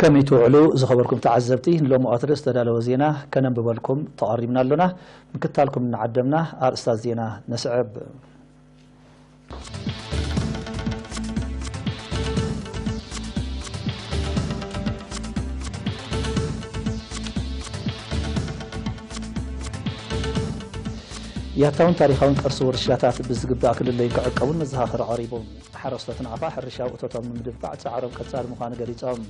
ከመይ ትውዕሉ ዝኸበርኩም ተዓዘብቲ፣ ንሎሚ ቀትሪ ዝተዳለወ ዜና ከነንብበልኩም ተቐሪብና ኣሎና። ምክታልኩም እናዓደምና ኣርእስታት ዜና ነስዕብ። ያታውን ታሪኻውን ቅርሲ ውርሻታት ብዝግባእ ክልለይን ክዕቀቡን መዘኻኸሪ ቀሪቡ። ሓረስቶት ናቕፋ ሕርሻዊ እቶቶም ንምድንፋዕ ጻዕሮም ቀጻሊ ምዃኑ ገሊጾም።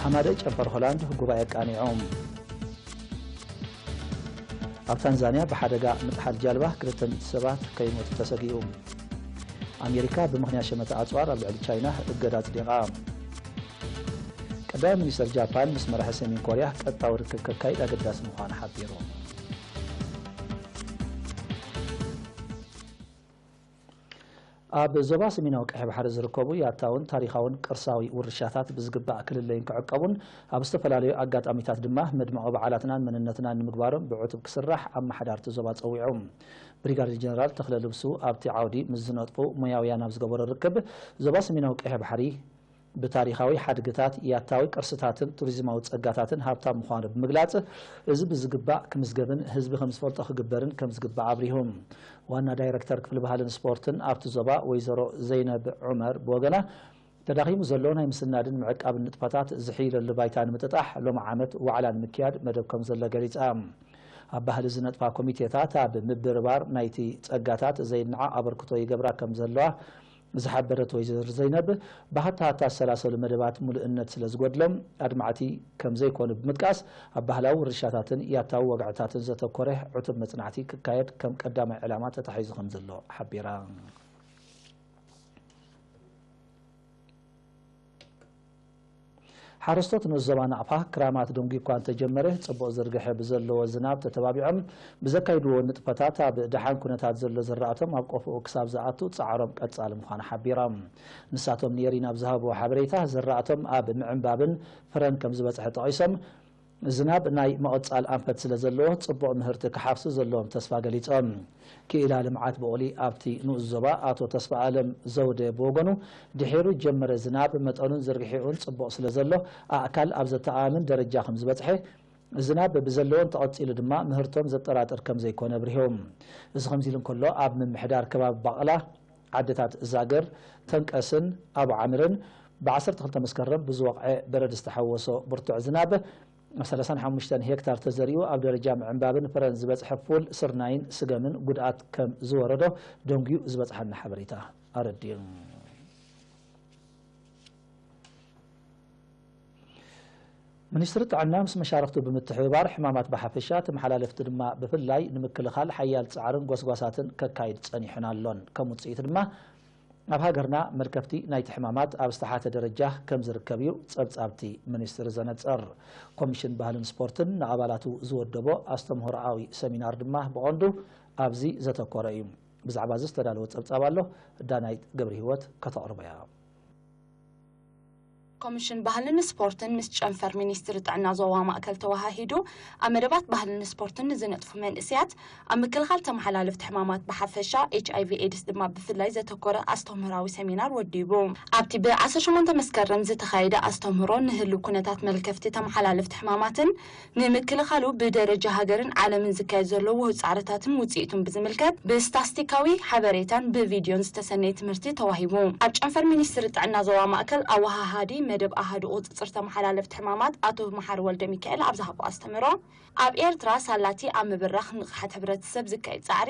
ሓማደይ ጨንፈር ሆላንድ ጉባኤ ኣቃኒዑ። ኣብ ታንዛንያ ብሓደጋ ምጥሓል ጃልባ ክልተ ሚእቲ ሰባት ከይሞቱ ተሰጊኡ። ኣሜሪካ ብምኽንያት ሸመተ ኣጽዋር ኣብ ልዕሊ ቻይና እገዳ ኣጽዲቓ። ቀዳማይ ሚኒስተር ጃፓን ምስ መራሒ ሰሜን ኮርያ ቀጥታዊ ርክብ ከካይድ ኣገዳሲ ምዃኑ ሓቢሩ። ኣብ ዞባ ሰሜናዊ ቀይሕ ባሕሪ ዝርከቡ ያታውን ታሪኻውን ቅርሳዊ ውርሻታት ብዝግባእ ክልለይን ክዕቀቡን ኣብ ዝተፈላለዩ ኣጋጣሚታት ድማ መድመቒ በዓላትናን መንነትናን ንምግባሮም ብዕቱብ ክስራሕ ኣመሓዳርቲ ዞባ ጸዊዑ። ብሪጋዴር ጀነራል ተኽለ ልብሱ ኣብቲ ዓውዲ ምስ ዝነጥፉ ሞያውያን ኣብ ዝገበሮ ርክብ፣ ዞባ ሰሜናዊ ቀይሕ ባሕሪ ብታሪኻዊ ሓድግታት፣ ያታዊ ቅርስታትን ቱሪዝማዊ ጸጋታትን ሃብታም ምዃኑ ብምግላጽ፣ እዚ ብዝግባእ ክምዝገብን ህዝቢ ከም ዝፈልጦ ክግበርን ከም ዝግባእ ኣብሪሁ። ዋና ዳይረክተር ክፍሊ ባህልን ስፖርትን ኣብቲ ዞባ ወይዘሮ ዘይነብ ዑመር ብወገና፣ ተዳኺሙ ዘሎ ናይ ምስናድን ምዕቃብን ንጥፈታት ዝሕይለሉ ባይታ ንምጥጣሕ ሎሚ ዓመት ዋዕላ ንምክያድ መደብ ከም ዘሎ ገሊጻ። ኣብ ባህሊ ዝነጥፋ ኮሚቴታት ኣብ ምብርባር ናይቲ ጸጋታት ዘይነዓቕ ኣበርክቶ ይገብራ ከም ዘለዋ ዝሓበረት ወይዘሮ ዘይነብ፣ ብሃታ ሃታ ዝሰላሰሉ መደባት ምሉእነት ስለ ዝጎድሎም ኣድማዕቲ ከም ዘይኮኑ ብምጥቃስ፣ ኣብ ባህላዊ ውርሻታትን ያታዊ ወግዕታትን ዘተኮረ ዕቱብ መጽናዕቲ ክካየድ ከም ቀዳማይ ዕላማ ተታሒዙ ከም ዘሎ ሓቢራ። ሓረስቶት ንኡስ ዞባ ናቕፋ ክራማት ደንጉዩ እኳ እንተጀመረ፣ ጽቡቕ ዝርግሐ ብዘለዎ ዝናብ ተተባቢዖም ብዘካይድዎ ንጥፈታት ኣብ ደሓን ኩነታት ዘሎ ዝራእቶም ኣብ ቆፎኡ ክሳብ ዝኣቱ ጻዕሮም ቀጻሊ ምዃኑ ሓቢሮም። ንሳቶም ንኤሪና ኣብ ዝሃብዎ ሓበሬታ፣ ዝራእቶም ኣብ ምዕንባብን ፍረን ከም ዝበጽሐ ጠቒሶም፣ ዝናብ ናይ ምቕጻል ኣንፈት ስለ ዘለዎ፣ ጽቡቕ ምህርቲ ክሓፍሱ ዘለዎም ተስፋ ገሊጾም። ክኢላ ልምዓት ብቑሊ ኣብቲ ንኡስ ዞባ ኣቶ ተስፋኣለም ዘውደ ብወገኑ፣ ድሒሩ ዝጀመረ ዝናብ መጠኑን ዝርግሒኡን ጽቡቕ ስለ ዘሎ፣ ኣእካል ኣብ ዘተኣማምን ደረጃ ከም ዝበጽሐ፣ ዝናብ ብዘለዎ እንተቐጺሉ ድማ ምህርቶም ዘጠራጥር ከም ዘይኮነ ኣብሪሆም። እዚ ከምዚ ኢሉ እንከሎ፣ ኣብ ምምሕዳር ከባቢ ባቕላ፣ ዓድታት ዛግር፣ ተንቀስን ኣቡ ዓምርን፣ ብ ዓሰርተ ክልተ መስከረም ብዝወቕዐ በረድ ዝተሓወሶ ብርቱዕ ዝናብ፣ ኣብ ሰላሳን ሓሙሽተን ሄክታር ተዘሪኡ ኣብ ደረጃ ምዕንባብን ፍረን ዝበጽሐ ፉል፣ ስርናይን ስገምን ጉድኣት ከም ዝወረዶ ደንጉዩ ዝበጽሓና ሓበሬታ ኣረዲኡ። ሚኒስትሪ ጥዕና ምስ መሻርኽቱ ብምትሕብባር ሕማማት ብሓፈሻ ተመሓላለፍቲ ድማ ብፍላይ ንምክልኻል ሓያል ጻዕርን ጎስጓሳትን ከካይድ ጸኒሑን ኣሎን። ከም ውጽኢት ድማ ኣብ ሃገርና መልከፍቲ ናይቲ ሕማማት ኣብ ዝተሓተ ደረጃ ከም ዝርከብ እዩ ጸብጻብቲ ሚኒስትሪ ዘነጽር። ኮሚሽን ባህልን ስፖርትን ንኣባላቱ ዝወደቦ ኣስተምህሮኣዊ ሰሚናር ድማ ብቐንዱ ኣብዚ ዘተኮረ እዩ። ብዛዕባ እዚ ዝተዳለወ ጸብጻብ ኣሎ፣ ዳናይት ገብረ ህይወት ከተቕርቦ እያ። ኮሚሽን ባህልን ስፖርትን ምስ ጨንፈር ሚኒስትሪ ጥዕና ዞባ ማእከል ተወሃሂዱ ኣብ መደባት ባህልን ስፖርትን ንዝነጥፉ መንእስያት ኣብ ምክልኻል ተመሓላለፍቲ ሕማማት ብሓፈሻ ኤች ኣይ ቪ ኤድስ ድማ ብፍላይ ዘተኮረ ኣስተምህራዊ ሰሚናር ወዲቡ። ኣብቲ ብ ዓሰርተ ሸሞንተ መስከረም ዝተኻየደ ኣስተምህሮ ንህልው ኩነታት መልከፍቲ ተመሓላለፍቲ ሕማማትን ንምክልኻሉ ብደረጃ ሃገርን ዓለምን ዝካየድ ዘሎ ውሁድ ጻዕርታትን ውጽኢቱን ብዝምልከት ብስታስቲካዊ ሓበሬታን ብቪድዮን ዝተሰነየ ትምህርቲ ተዋሂቡ። ኣብ ጨንፈር ሚኒስትሪ ጥዕና ዞባ ማእከል ኣወሃሃዲ መደብ ኣሃዱ ቁጽጽር ተመሓላለፍቲ ሕማማት ኣቶ መሓሪ ወልደሚካኤል ኣብ ዝሃቦ ኣስተምህሮ፣ ኣብ ኤርትራ ሳላቲ ኣብ ምብራኽ ንቕሓት ሕብረተሰብ ዝካየድ ጻዕሪ፣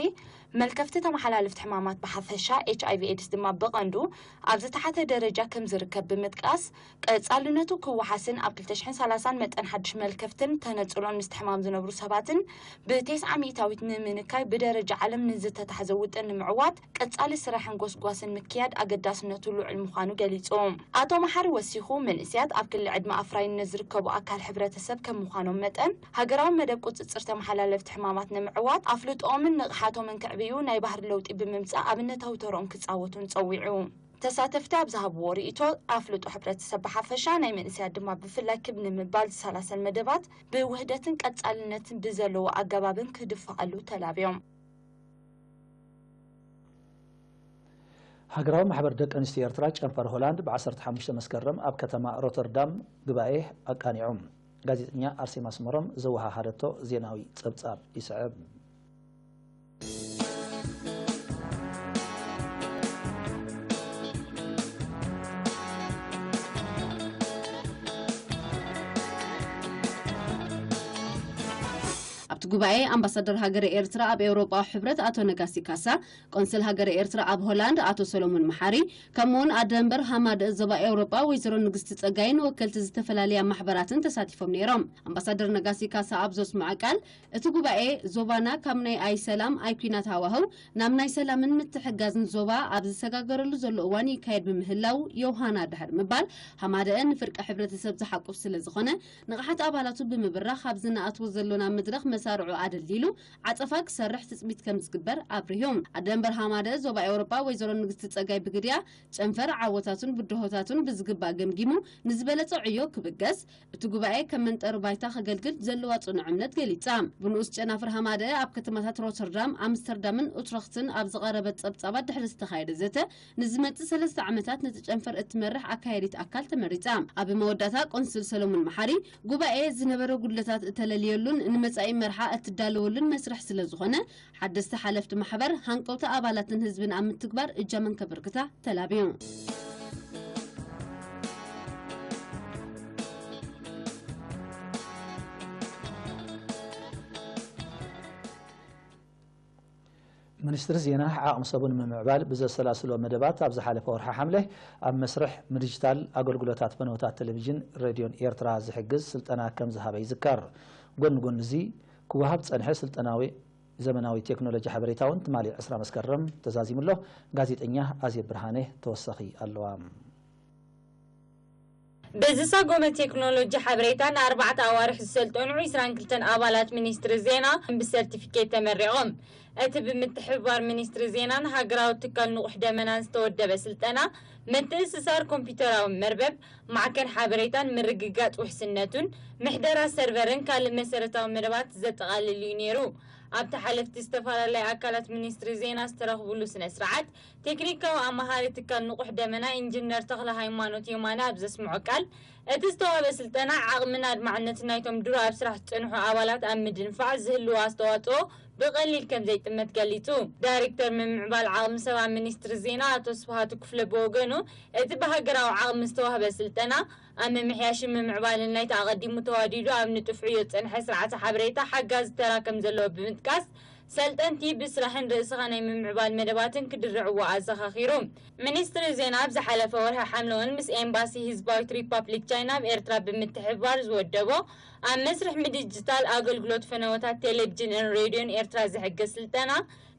መልከፍቲ ተመሓላለፍቲ ሕማማት ብሓፈሻ፣ ኤች ኣይ ቪ ኤድስ ድማ ብቐንዱ ኣብ ዝተሓተ ደረጃ ከም ዝርከብ ብምጥቃስ፣ ቀጻልነቱ ክወሓስን ኣብ ክልተ ሽሕን ሰላሳን መጠን ሓድሽ መልከፍትን ተነጽሎን ምስቲ ሕማም ዝነብሩ ሰባትን ብቴስዓ ሚእታዊት ንምንካይ ብደረጃ ዓለም ንዝተታሕዘ ውጥን ንምዕዋት ቀጻሊ ስራሕን ጎስጓስን ምክያድ ኣገዳስነቱ ልዑል ምዃኑ ገሊጹ። ኣቶ መሓሪ ወሲኹ፣ መንእስያት ኣብ ክሊ ዕድመ ኣፍራይነት ዝርከቡ ኣካል ሕብረተሰብ ከም ምዃኖም መጠን፣ ሃገራዊ መደብ ቁጽጽር ተመሓላለፍቲ ሕማማት ንምዕዋት ኣፍልጦኦምን ንቕሓቶምን ከዕብዩ ናይ ባህሪ ለውጢ ብምምጻእ ኣብነታዊ ተርኦም ክጻወቱን ጸዊዑ። ተሳተፍቲ ኣብ ዝሃብዎ ርእይቶ፣ ኣፍልጦ ሕብረተሰብ ብሓፈሻ ናይ መንእሰያት ድማ ብፍላይ ክብ ንምባል ዝሰላሰል መደባት ብውህደትን ቀጻልነትን ብዘለዎ ኣገባብን ክድፈቐሉ ተላብዮም። ሃገራዊ ማሕበር ደቂ ኣንስትዮ ኤርትራ ጨንፈር ሆላንድ ብ ዓሰርተ ሓሙሽተ መስከረም ኣብ ከተማ ሮተርዳም ጉባኤ ኣቃኒዑ። ጋዜጠኛ ኣርሴማ ኣስመሮም ዘወሃሃደቶ ዜናዊ ጸብጻብ ይስዕብ። ኣብቲ ጉባኤ ኣምባሳደር ሃገረ ኤርትራ ኣብ ኤውሮጳዊ ሕብረት ኣቶ ነጋሲ ካሳ፣ ቆንስል ሃገረ ኤርትራ ኣብ ሆላንድ ኣቶ ሰሎሞን መሓሪ፣ ከምኡውን ኣደ መንበር ሃማደእ ዞባ ኤውሮጳ ወይዘሮ ንግስቲ ጸጋይን ወከልቲ ዝተፈላለያ ማሕበራትን ተሳቲፎም ነይሮም። ኣምባሳደር ነጋሲ ካሳ ኣብ ዘስምዖ ቃል፣ እቲ ጉባኤ ዞባና ካብ ናይ ኣይሰላም ኣይኲናት ሃዋህው ናብ ናይ ሰላምን ምትሕጋዝን ዞባ ኣብ ዝሰጋገረሉ ዘሎ እዋን ይካየድ ብምህላው የውሃና ድሕሪ ምባል፣ ሃማደአ ንፍርቂ ሕብረተሰብ ዝሓቁፍ ስለ ዝኾነ፣ ንቕሓት ኣባላቱ ብምብራኽ፣ ኣብዚ ንኣትዎ ዘሎና መድረኽ መሳርዑ ኣደልዲሉ ዓጸፋ ክሰርሕ ትጽቢት ከም ዝግበር ኣብሪሁ። ኣደ መንበር ሃማደአ ዞባ ኤውሮጳ ወይዘሮ ንግስቲ ጸጋይ ብግዲያ፣ ጨንፈር ዓወታቱን ብድሆታቱን ብዝግባእ ገምጊሙ ንዝበለጸ ዕዮ ክብገስ፣ እቲ ጉባኤ ከም መንጠሪ ባይታ ከገልግል ዘለዋ ጽኑዕ እምነት ገሊጻ። ብንኡስ ጨናፍር ሃማደአ ኣብ ከተማታት ሮተርዳም፣ ኣምስተርዳምን ኡትረኽትን ኣብ ዝቐረበ ጸብጻባት ድሕሪ ዝተኻየደ ዘተ፣ ንዝመጽእ ሰለስተ ዓመታት ነቲ ጨንፈር እትመርሕ ኣካያዲት ኣካል ተመሪጻ። ኣብ መወዳእታ ቆንስል ሰሎሞን መሓሪ፣ ጉባኤ ዝነበረ ጉድለታት እተለልየሉን ንመጻኢ መርሓ እትዳለወሉን መስርሕ ስለ ዝኾነ፣ ሓደስቲ ሓለፍቲ ማሕበር ሃንቀውታ ኣባላትን ህዝብን ኣብ ምትግባር እጃመን ከበርክታ ተላብዩ። ሚኒስትሪ ዜና ዓቕሚ ሰቡ ንምምዕባል ብዘሰላስሎ መደባት፣ ኣብ ዝሓለፈ ወርሒ ሓምለ ኣብ መስርሕ ምድጅታል ኣገልግሎታት ፈነወታት ቴሌቪዥን ሬድዮን ኤርትራ ዝሕግዝ ስልጠና ከም ዝሃበ ይዝከር። ጎኒ ጎኒ እዚ ክወሃብ ዝጸንሐ ስልጠናዊ ዘመናዊ ቴክኖሎጂ ሓበሬታ እውን ትማሊ ዕስራ መስከረም ተዛዚሙ ኣሎ። ጋዜጠኛ ኣዜብ ብርሃነ ተወሳኺ ኣለዋ። ብዝሰጎመ ቴክኖሎጂ ሓበሬታ ንኣርባዕተ ኣዋርሕ ዝሰልጠኑ ዒስራን ክልተን ኣባላት ሚኒስትሪ ዜና ብሰርቲፊኬት ተመሪቖም። እቲ ብምትሕብባር ሚኒስትሪ ዜናን ሃገራዊ ትካል ንቑሕ ደመናን ዝተወደበ ስልጠና፣ ምትእስሳር ኮምፒውተራዊ መርበብ፣ ማዕከን ሓበሬታን ምርግጋጽ ውሕስነቱን፣ ምሕደራ ሰርቨርን ካልእ መሰረታዊ መደባት ዘጠቓልል እዩ ነይሩ። ኣብቲ ሓለፍቲ ዝተፈላለያ ኣካላት ሚኒስትሪ ዜና ዝተረኽብሉ ስነ ስርዓት፣ ቴክኒካዊ ኣመሃሪ ትካል ንቑሕ ደመና ኢንጂነር ተኽለ ሃይማኖት የማነ ኣብ ዘስምዖ ቃል፣ እቲ ዝተዋህበ ስልጠና ዓቕምን ኣድማዕነትን ናይቶም ድሮ ኣብ ስራሕ ዝጸንሑ ኣባላት ኣብ ምድንፋዕ ዝህልዎ ኣስተዋጽኦ ብቐሊል ከም ዘይጥመት ገሊጹ። ዳይሬክተር ምምዕባል ዓቕሚ ሰብ ኣብ ሚኒስትሪ ዜና ኣቶ ስብሃቱ ክፍለ ብወገኑ፣ እቲ ብሃገራዊ ዓቕሚ ዝተዋህበ ስልጠና ኣብ ምምሕያሽን ምምዕባልን ናይቲ ኣቐዲሙ ተዋዲዱ ኣብ ንጡፍ ዕዮ ዝጸንሐ ስርዓተ ሓበሬታ ሓጋዚ ተራ ከም ዘለዎ ብምጥቃስ፣ ሰልጠንቲ ብስራሕን ርእስኻ ናይ ምምዕባል መደባትን ክድርዕዎ ኣዘኻኺሩ። ሚኒስትሪ ዜና ኣብ ዝሓለፈ ወርሒ ሓምለዎን ምስ ኤምባሲ ህዝባዊት ሪፓብሊክ ቻይና ኣብ ኤርትራ ብምትሕብባር ዝወደቦ ኣብ መስርሕ ምድጅታል ኣገልግሎት ፈነወታት ቴሌቪዥንን ሬድዮን ኤርትራ ዝሕግዝ ስልጠና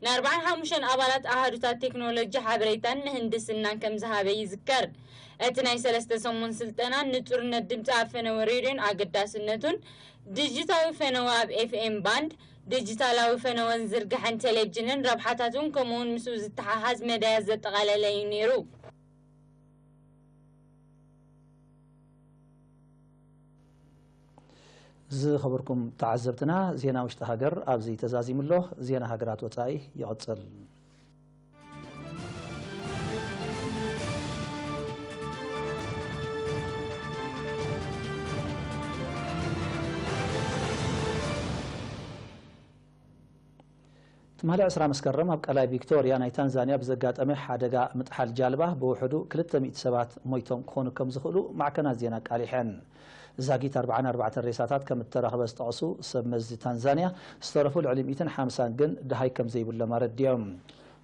ንኣርባዓን ሓሙሽተን ኣባላት ኣሃዱታት ቴክኖሎጂ ሓበሬታን ምህንድስናን ከም ዝሃበ ይዝከር። እቲ ናይ ሰለስተ ሰሙን ስልጠና ንጹርነት ድምጺ ኣብ ፈነወ ሬድዮን ኣገዳስነቱን፣ ዲጂታዊ ፈነወ ኣብ ኤፍኤም ባንድ፣ ዲጂታላዊ ፈነወን ዝርግሐን ቴሌቪዥንን ረብሓታቱን፣ ከምኡውን ምስኡ ዝተሓሓዝ መዳያት ዘጠቓለለ እዩ ነይሩ። ዝኸበርኩም ተዓዘብትና፣ ዜና ውሽጢ ሃገር ኣብዚ ተዛዚሙ ኣሎ። ዜና ሃገራት ወጻኢ ይቕጽል። ትማሊ ዕስራ መስከረም ኣብ ቀላይ ቪክቶርያ ናይ ታንዛንያ ብዘጋጠመ ሓደጋ ምጥሓል ጃልባ ብውሕዱ ክልተ ሚእቲ ሰባት ሞይቶም ክኾኑ ከም ዝኽእሉ ማዕከናት ዜና ኣቃሊሐን። ዛጊት ኣርባዓን ኣርባዕተን ሬሳታት ከም እተረኽበ ዝጠቕሱ ሰብ መዚ ታንዛንያ፣ ዝተረፉ ልዕሊ ሚእትን ሓምሳን ግን ደሃይ ከም ዘይብሎም ኣረዲኦም።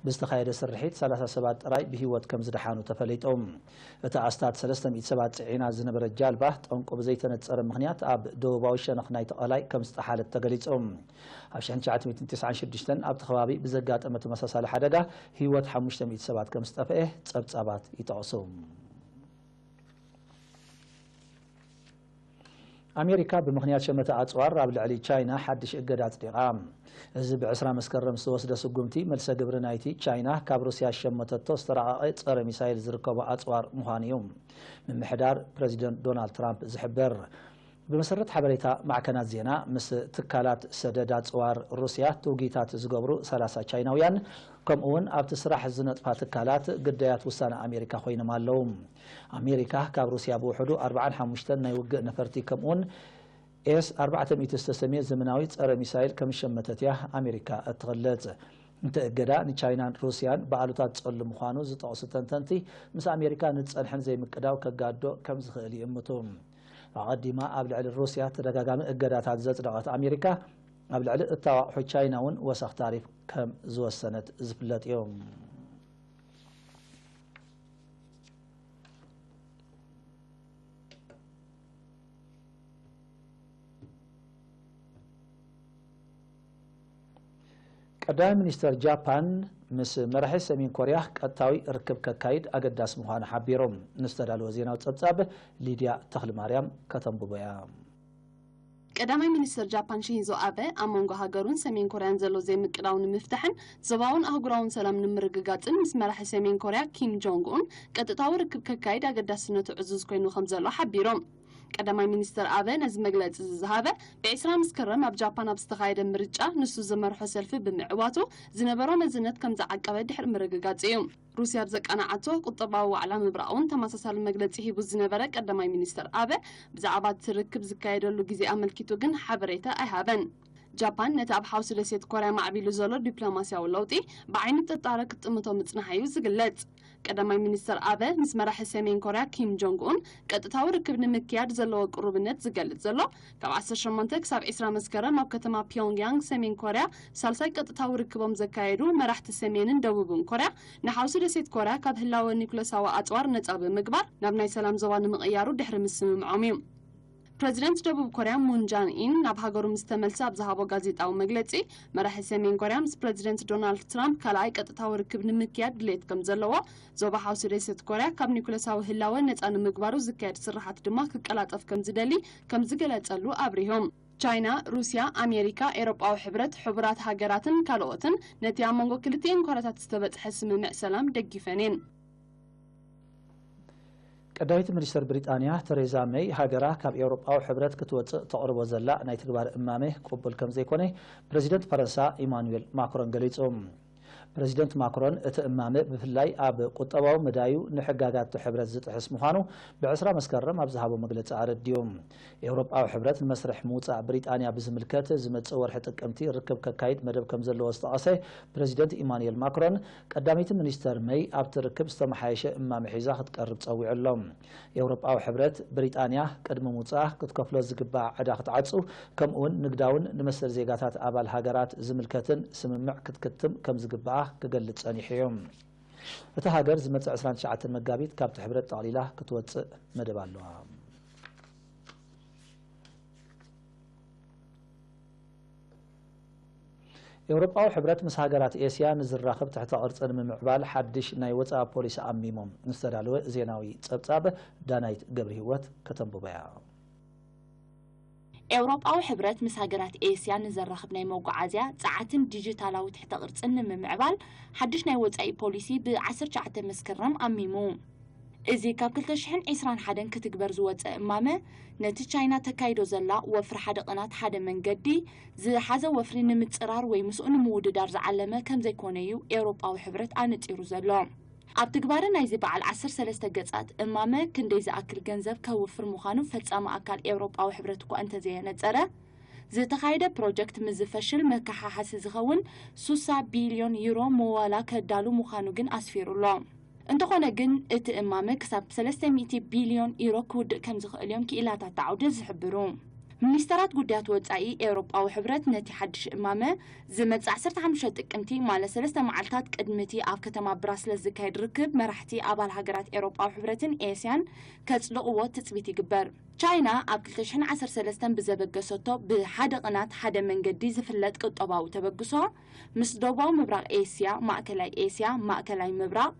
ብዝተኻየደ ስርሒት ሰላሳ ሰባት ጥራይ ብህይወት ከም ዝደሓኑ ተፈሊጡ። እታ ኣስታት ሰለስተ ሚእቲ ሰባት ጽዒና ዝነበረት ጃልባ ጠንቁ ብዘይተነጸረ ምኽንያት ኣብ ደቡባዊ ሸነኽ ናይቲ ቀላይ ከም ዝጠሓለት ተገሊጹ። ኣብ ሽሕን ትሽዓተ ሚእትን ተስዓን ሽዱሽተን ኣብቲ ከባቢ ብዘጋጠመ ተመሳሳሊ ሓደጋ ህይወት ሓሙሽተ ሚእቲ ሰባት ከም ዝጠፍአ ጸብጻባት ይጠቕሱ። ኣሜሪካ ብምኽንያት ሸመተ ኣጽዋር ኣብ ልዕሊ ቻይና ሓድሽ እገዳ ኣጽዲቓ። እዚ ብዕስራ መስከረም ዝተወስደ ስጉምቲ፣ መልሰ ግብሪ ናይቲ ቻይና ካብ ሩስያ ዝሸመተቶ ዝተራቐቐ ጸረ ሚሳይል ዝርከቦ ኣጽዋር ምዃኑ እዩ ምምሕዳር ፕረዚደንት ዶናልድ ትራምፕ ዝሕብር። ብመሰረት ሓበሬታ ማዕከናት ዜና፣ ምስ ትካላት ሰደድ ኣጽዋር ሩስያ ትውጊታት ዝገብሩ ሰላሳ ቻይናውያን፣ ከምኡ እውን ኣብቲ ስራሕ ዝነጥፋ ትካላት ግዳያት ውሳነ ኣሜሪካ ኮይኖም ኣለዉ። ኣሜሪካ ካብ ሩስያ ብውሕዱ ኣርባዓን ሓሙሽተን ናይ ውግእ ነፈርቲ፣ ከምኡ እውን ኤስ ኣርባዕተ ሚእቲ ዝተሰምየ ዘመናዊ ጸረ ሚሳይል ከም ዝሸመተት እያ ኣሜሪካ እትገልጽ። እቲ እገዳ ንቻይናን ሩስያን ብኣሉታ ዝጸሉ ምዃኑ ዝጠቕሱ ተንተንቲ፣ ምስ ኣሜሪካ ንዝጸንሐን ዘይምቅዳው ከጋድዶ ከም ዝኽእል ይእምቱ። ኣቐዲማ ኣብ ልዕሊ ሩስያ ተደጋጋሚ እገዳታት ዘጽደቐት ኣሜሪካ፣ ኣብ ልዕሊ እተዋቕሑ ቻይና እውን ወሰኽ ታሪፍ ከም ዝወሰነት ዝፍለጥ እዩ። ቀዳማይ ሚኒስተር ጃፓን ምስ መራሒ ሰሜን ኮርያ ቀጥታዊ ርክብ ከካይድ ኣገዳሲ ምዃኑ ሓቢሮም። ንዝተዳለወ ዜናዊ ጸብጻብ ሊድያ ተኽለማርያም ከተንብቦ እያ። ቀዳማይ ሚኒስተር ጃፓን ሺንዞ ኣበ፣ ኣብ መንጎ ሃገሩን ሰሜን ኮርያን ዘሎ ዘይምቅዳው ንምፍታሕን ዞባውን ኣህጉራውን ሰላም ንምርግጋጽን፣ ምስ መራሒ ሰሜን ኮርያ ኪም ጆንግ ኡን ቀጥታዊ ርክብ ከካይድ ኣገዳስነቱ ዕዙዝ ኮይኑ ከም ዘሎ ሓቢሮም። ቀዳማይ ሚኒስተር ኣበ ነዚ መግለጺ እዚ ዝሃበ፣ ብ ዕስራ መስከረም ኣብ ጃፓን ኣብ ዝተኻየደ ምርጫ ንሱ ዝመርሖ ሰልፊ ብምዕዋቱ ዝነበሮ መዝነት ከም ዝዓቀበ ድሕሪ ምርግጋጽ እዩ። ሩስያ ኣብ ዘቃንዓቶ ቁጠባዊ ዋዕላ ምብራቕ እውን ተመሳሳሊ መግለጺ ሂቡ ዝነበረ ቀዳማይ ሚኒስተር ኣበ፣ ብዛዕባ እቲ ርክብ ዝካየደሉ ግዜ ኣመልኪቱ ግን ሓበሬታ ኣይሃበን። ጃፓን ነቲ ኣብ ሓውሲ ደሴት ኮርያ ማዕቢሉ ዘሎ ዲፕሎማስያዊ ለውጢ ብዓይኒ ጥርጣረ ክትጥምቶ ምጽንሓ እዩ ዝግለጽ። ቀዳማይ ሚኒስተር ኣበ ምስ መራሒ ሰሜን ኮርያ ኪም ጆንግ ኡን ቀጥታዊ ርክብ ንምክያድ ዘለዎ ቅሩብነት ዝገልጽ ዘሎ፣ ካብ ዓሰርተ ሸሞንተ ክሳብ ዕስራ መስከረም ኣብ ከተማ ፒዮንግያንግ ሰሜን ኮርያ ሳልሳይ ቀጥታዊ ርክቦም ዘካየዱ መራሕቲ ሰሜንን ደቡብን ኮርያ፣ ንሓውሲ ደሴት ኮርያ ካብ ህላወ ኒኩለሳዊ ኣጽዋር ነጻ ብምግባር ናብ ናይ ሰላም ዞባ ንምቕያሩ ድሕሪ ምስምምዖም እዩ። ፕረዚደንት ደቡብ ኮርያ ሙን ጃን ኢን ናብ ሃገሩ ምስ ተመልሰ ኣብ ዝሃቦ ጋዜጣዊ መግለጺ፣ መራሒ ሰሜን ኮርያ ምስ ፕረዚደንት ዶናልድ ትራምፕ ካልኣይ ቀጥታዊ ርክብ ንምክያድ ድሌት ከም ዘለዎ፣ ዞባ ሓውሲ ደሴት ኮርያ ካብ ኒኩለሳዊ ህላወ ነጻ ንምግባሩ ዝካየድ ስራሓት ድማ ክቀላጠፍ ከም ዝደሊ ከም ዝገለጸሉ ኣብሪሆም። ቻይና፣ ሩስያ፣ ኣሜሪካ፣ ኤውሮጳዊ ሕብረት፣ ሕቡራት ሃገራትን ካልኦትን ነቲ ኣብ መንጎ ክልቲኤን ኮርያታት ዝተበጽሐ ስምምዕ ሰላም ደጊፈን እየን። ቀዳማዊት ሚኒስተር ብሪጣንያ ተሬዛ መይ፣ ሃገራ ካብ ኤውሮጳዊ ሕብረት ክትወጽእ ተቕርቦ ዘላ ናይ ትግባረ እማመ ቅቡል ከም ዘይኮነ ፕረዚደንት ፈረንሳ ኢማኑኤል ማክሮን ገሊጹ። ፕረዚደንት ማክሮን፣ እቲ እማመ ብፍላይ ኣብ ቁጠባዊ መዳዩ ንሕጋጋት ሕብረት ዝጥሕስ ምዃኑ ብ ዕስራ መስከረም ኣብ ዝሃቦ መግለጺ ኣረዲኡ። ኤውሮጳዊ ሕብረት ንመስርሕ ምውጻእ ብሪጣንያ ብዝምልከት ዝመጽእ ወርሒ ጥቅምቲ ርክብ ከካይድ መደብ ከም ዘለዎ ዝጠቐሰ ፕረዚደንት ኢማኑኤል ማክሮን፣ ቀዳመይቲ ሚኒስተር መይ ኣብቲ ርክብ ዝተመሓየሸ እማመ ሒዛ ክትቀርብ ጸዊዑ ኣሎ። ኤውሮጳዊ ሕብረት፣ ብሪጣንያ ቅድሚ ምውጻኣ ክትከፍሎ ዝግባኣ ዕዳ ክትዓጹ፣ ከምኡ'ውን ንግዳውን ንመሰል ዜጋታት ኣባል ሃገራት ዝምልከትን ስምምዕ ክትክትም ከም ዝግባኣ ክገልጽ ጸኒሑ እዩ። እታ ሃገር ዝመጽእ ዕስራን ትሽዓተን መጋቢት ካብቲ ሕብረት ጠቕሊላ ክትወጽእ መደብ ኣለዋ። ኤውሮጳዊ ሕብረት ምስ ሃገራት ኤስያ ንዝራኸብ ትሕተ ቅርጺ ንምምዕባል ሓድሽ ናይ ወጻኢ ፖሊሲ ኣሚሞም። ንዝተዳለወ ዜናዊ ጸብጻብ ዳናይት ገብረ ህይወት ከተንብቦ እያ። ኤውሮጳዊ ሕብረት ምስ ሃገራት ኤስያ ንዘራኽብ ናይ መጓዓዝያ፣ ጸዓትን ዲጂታላዊ ትሕተ ቅርጽን ንምምዕባል ሓድሽ ናይ ወጻኢ ፖሊሲ ብ ዓሰርተ ትሽዓተ መስከረም ኣሚሙ። እዚ ካብ ክልተ ሽሕን ዕስራን ሓደን ክትግበር ዝወጸ እማመ፣ ነቲ ቻይና ተካይዶ ዘላ ወፍሪ ሓደ ቅናት ሓደ መንገዲ ዝሓዘ ወፍሪ ንምጽራር ወይ ምስኡ ንምውድዳር ዝዓለመ ከም ዘይኮነ እዩ ኤውሮጳዊ ሕብረት ኣነጺሩ ዘሎ። ኣብ ትግባረ ናይዚ በዓል ዓሰርተ ሰለስተ ገጻት እማመ፣ ክንደይ ዝኣክል ገንዘብ ከውፍር ምዃኑ ፈጻሚ ኣካል ኤውሮጳዊ ሕብረት እኳ እንተዘየነጸረ፣ ዝተኻየደ ፕሮጀክት ምስ ዝፈሽል መከሓሓሲ ዝኸውን ሱሳ ቢልዮን ዩሮ ምዋላ ከዳሉ ምዃኑ ግን ኣስፊሩ ኣሎ። እንተኾነ ግን፣ እቲ እማመ ክሳብ ሰለስተ ሚእቲ ቢልዮን ዩሮ ክውድእ ከም ዝኽእል እዮም ክኢላታት እቲ ዓውዲ ዝሕብሩ። ሚኒስተራት ጉዳያት ወጻኢ ኤውሮጳዊ ሕብረት ነቲ ሓድሽ እማመ፣ ዝመጽእ ዓሰርተ ሓሙሽተ ጥቅምቲ፣ ማለት ሰለስተ መዓልታት ቅድሚ እቲ ኣብ ከተማ ብራስለስ ዝካየድ ርክብ መራሕቲ ኣባል ሃገራት ኤውሮጳዊ ሕብረትን ኤስያን ከጽድቕዎ ትጽቢት ይግበር። ቻይና ኣብ ክልተ ሽሕን ዓሰርተ ሰለስተን ብዘበገሰቶ ብሓደ ቅናት ሓደ መንገዲ ዝፍለጥ ቁጠባዊ ተበግሶ፣ ምስ ደቡባዊ ምብራቕ ኤስያ፣ ማእከላይ ኤስያ፣ ማእከላይ ምብራቕ፣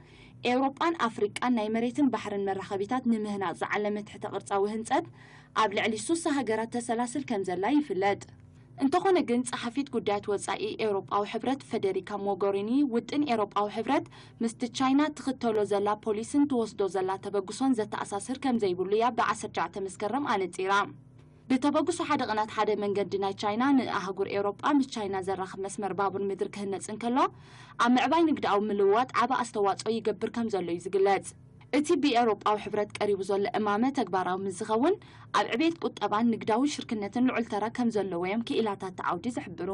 ኤውሮጳን ኣፍሪቃን ናይ መሬትን ባሕርን መራኸቢታት ንምህናጽ ዝዓለመ ትሕተ ቅርጻዊ ህንጸት ኣብ ልዕሊ ሱሳ ሃገራት ተሰላስል ከም ዘላ ይፍለጥ። እንተኾነ ግን፣ ጸሓፊት ጉዳያት ወጻኢ ኤውሮጳዊ ሕብረት ፈደሪካ ሞጎሪኒ፣ ውጥን ኤውሮጳዊ ሕብረት ምስቲ ቻይና ትኽተሎ ዘላ ፖሊስን ትወስዶ ዘላ ተበግሶን ዘተኣሳስር ከም ዘይብሉ እያ ብ ዓሰርተ ትሽዓተ መስከረም ኣነጺራ። ዝተበግሱ ሓደ ቅናት ሓደ መንገዲ ናይ ቻይና ንኣህጉር ኤውሮጳ ምስ ቻይና ዘራኽብ መስመር ባቡር ምድሪ ክህነጽ እንከሎ፣ ኣብ ምዕባይ ንግዳዊ ምልውዋጥ ዓቢ ኣስተዋጽኦ ይገብር ከም ዘሎ እዩ ዝግለጽ። እቲ ብኤውሮጳዊ ሕብረት ቀሪቡ ዘሎ እማመ ተግባራዊ ምስ ዝኸውን፣ ኣብ ዕቤት ቁጠባን ንግዳዊ ሽርክነትን ልዑል ተራ ከም ዘለዎ እዮም ክኢላታት እቲ ዓውዲ ዝሕብሩ።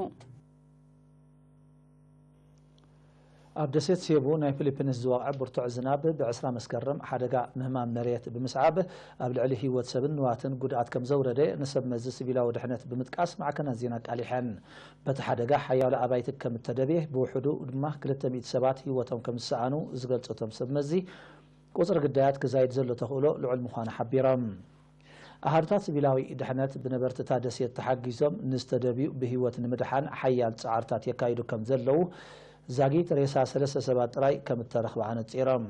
ኣብ ደሴት ሴቡ ናይ ፊሊፒንስ ዝወቕዐ ብርቱዕ ዝናብ ብ20 መስከረም ሓደጋ ምህማም መሬት ብምስዓብ ኣብ ልዕሊ ህይወት ሰብን ንዋትን ጉድኣት ከም ዘውረደ ንሰብ መዚ ሲቪላዊ ድሕነት ብምጥቃስ ማዕከናት ዜና ኣቃሊሐን። በቲ ሓደጋ ሓያሎ ኣባይቲ ከም እተደብየ፣ ብውሕዱ ድማ ክልተ ሚእቲ ሰባት ህይወቶም ከም ዝሰኣኑ ዝገልጹ እቶም ሰብ መዚ፣ ቁጽሪ ግዳያት ክዛይድ ዘሎ ተኽእሎ ልዑል ምዃኑ ሓቢሮም። ኣሃዱታት ሲቪላዊ ድሕነት ብነበርቲ እታ ደሴት ተሓጊዞም ንዝተደብዩ ብህይወት ንምድሓን ሓያል ጻዕርታት የካይዱ ከም ዘለዉ፣ ዛጊት ሬሳ ሰለስተ ሰባት ጥራይ ከም እተረኽበ ኣነጺሮም።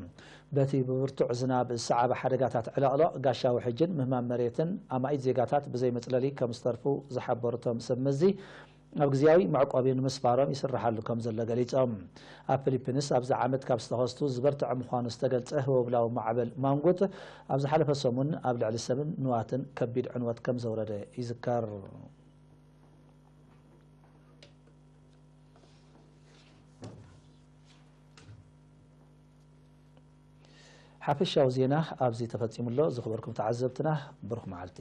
በቲ ብብርቱዕ ዝናብ ዝሰዓበ ሓደጋታት ዕለቕለቕ፣ ጋሻ ውሕጅን ምህማም መሬትን፣ ኣማኢት ዜጋታት ብዘይ መጽለሊ ከም ዝተርፉ ዝሓበሩ እቶም ሰብ መዚ፣ ኣብ ግዜያዊ መዕቆቢ ንምስፋሮም ይስርሓሉ ከም ዘሎ ገሊጾም። ኣብ ፊሊፒንስ ኣብዚ ዓመት ካብ ዝተኸስቱ ዝበርትዐ ምዃኑ ዝተገልጸ ህወብላዊ ማዕበል ማንጉት፣ ኣብ ዝሓለፈ ሰሙን ኣብ ልዕሊ ሰብን ንዋትን ከቢድ ዕንወት ከም ዘውረደ ይዝከር። ሓፈሻዊ ዜና ኣብዚ ተፈጺሙ ኣሎ። ዝኸበርኩም ተዓዘብትና፣ ብሩኽ መዓልቲ።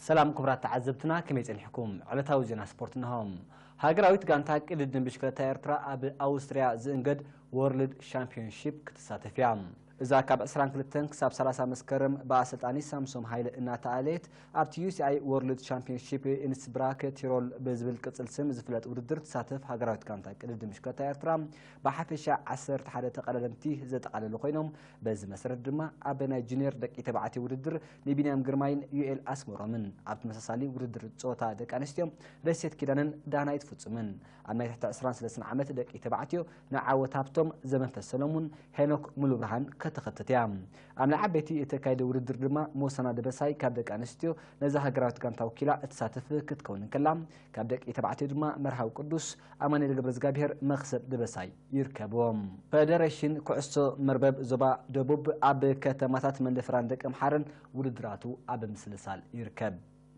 ሰላም ክቡራት ተዓዘብትና፣ ከመይ ጸኒሕኩም? ዕለታዊ ዜና ስፖርት እንሆ። ሃገራዊት ጋንታ ቅድድም ብሽክለታ ኤርትራ ኣብ ኣውስትርያ ዝእንገድ ወርልድ ሻምፒዮንሺፕ ክትሳተፍ እያ። እዛ ካብ ዕስራን ክልተን ክሳብ ሰላሳ መስከረም ብኣሰልጣኒ ሳምሶም ሃይለ እናተኣለየት ኣብቲ ዩ ሲ ኣይ ወርልድ ሻምፒዮንሺፕ ኢንስብራክ ቲሮል ብዝብል ቅጽል ስም ዝፍለጥ ውድድር ትሳተፍ ሃገራዊት ጋንታ ቅድድም ብሽክለታ ኤርትራ ብሓፈሻ ዓሰርተ ሓደ ተቐዳደምቲ ዘጠቓለሉ ኮይኖም፣ በዚ መሰረት ድማ ኣብ ናይ ጁኒየር ደቂ ተባዕትዮ ውድድር ንቢንያም ግርማይን ዩኤል ኣስመሮምን፣ ኣብ ተመሳሳሊ ውድድር ጾታ ደቂ ኣንስትዮ ደሴት ኪዳነን ዳናይት ፍጹምን፣ ኣብ ናይ ትሕቲ ዕስራን ሰለስተን ዓመት ደቂ ተባዕትዮ ንዓወት ሃብቶም፣ ዘመንፈስ ሰለሙን፣ ሄኖክ ሙሉብርሃን ከተኸትት እያ። ኣብ ናይ ዓበይቲ እተካየደ ውድድር ድማ ሞሳና ደበሳይ ካብ ደቂ ኣንስትዮ ነዛ ሃገራዊት ጋንታ ወኪላ እትሳተፍ ክትከውን እንከላ፣ ካብ ደቂ ተባዕትዮ ድማ መርሃዊ ቅዱስ፣ ኣማኑኤል ገብረዝጋብሄር፣ መኽሰብ ደበሳይ ይርከብዎም። ፈደሬሽን ኩዕሶ መርበብ ዞባ ደቡብ ኣብ ከተማታት መንደፈራን ደቀምሓረን ውድድራቱ ኣብ ምስልሳል ይርከብ።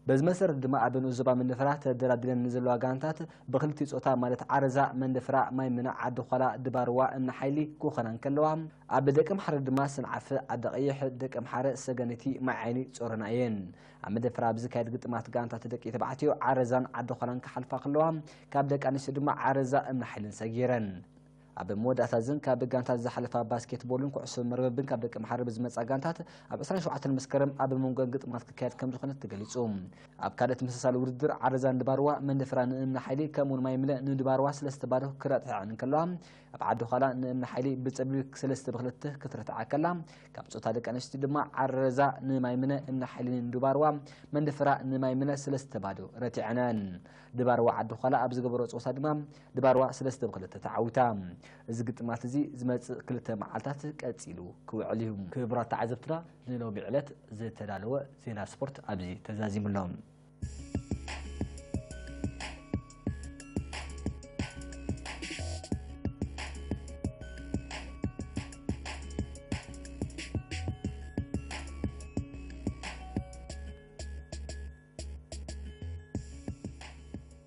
በዚ መሰረት ድማ ኣብ ንኡስ ዞባ መንደፈራ ተደላዲለን ንዘለዋ ጋንታት ብክልቲኡ ጾታ ማለት ዓረዛ መንደፈራ፣ ማይ ምነ፣ ዓዲ ዃላ፣ ድባርዋ፣ እምኒ ሓይሊ ክኾና እንከለዋ፣ ኣብ ደቀምሓረ ድማ ሰንዓፈ፣ ዓዲ ቀይሕ፣ ደቀምሓረ፣ ሰገነይቲ፣ ማይ ዓይኒ፣ ጾሮና እየን። ኣብ መንደፈራ ኣብ ዝካየድ ግጥማት ጋንታት ደቂ ተባዕትዮ ዓረዛን ዓዲ ዃላን ክሓልፋ ከለዋ፣ ካብ ደቂ ኣንስትዮ ድማ ዓረዛ እምኒ ሓይልን ሰጊረን። ኣብ መወዳእታ እዘን ካብ ጋንታት ዝሓለፋ ባስኬትቦልን ኩዕሶ መርበብን ካብ ደቂ ኣምሓራ ብዝመጻ ጋንታት ኣብ ዕስራን ሸውዓተን መስከረም ኣብ መንጎ ግጥማት ክካየድ ከም ዝኾነ ተገሊጹ። ኣብ ካልእ ተመሳሳሊ ውድድር ዓረዛን ድባርዋ መንደፈራ ንእምኒ ሓይሊ ከምኡውን ማይ ምለ ንድባርዋ ሰለስተ ባዶ ክረትዐን እንከለዋ፣ ኣብ ዓዲ ዃላ ንእምኒ ሓይሊ ብጸቢብ ሰለስተ ብክልተ ክትረትዓ ከላ፣ ካብ ጾታ ደቂ ኣንስትዮ ድማ ዓረዛ ንማይ ምነ እምኒ ሓይሊ ንድባርዋ መንደፈራ ንማይ ምነ ሰለስተ ባዶ ረቲዐነን። ድባርዋ ዓዲ ዃላ ኣብ ዝገበሮ ጸወታ ድማ ድባርዋ ሰለስተ ብክልተ ተዓዊታ። እዚ ግጥማት እዚ ዝመጽእ ክልተ መዓልታት ቀጺሉ ክውዕል እዩ። ክቡራት ተዓዘብትና፣ ንሎሚ ዕለት ዝተዳለወ ዜና ስፖርት ኣብዚ ተዛዚሙ ኣሎ።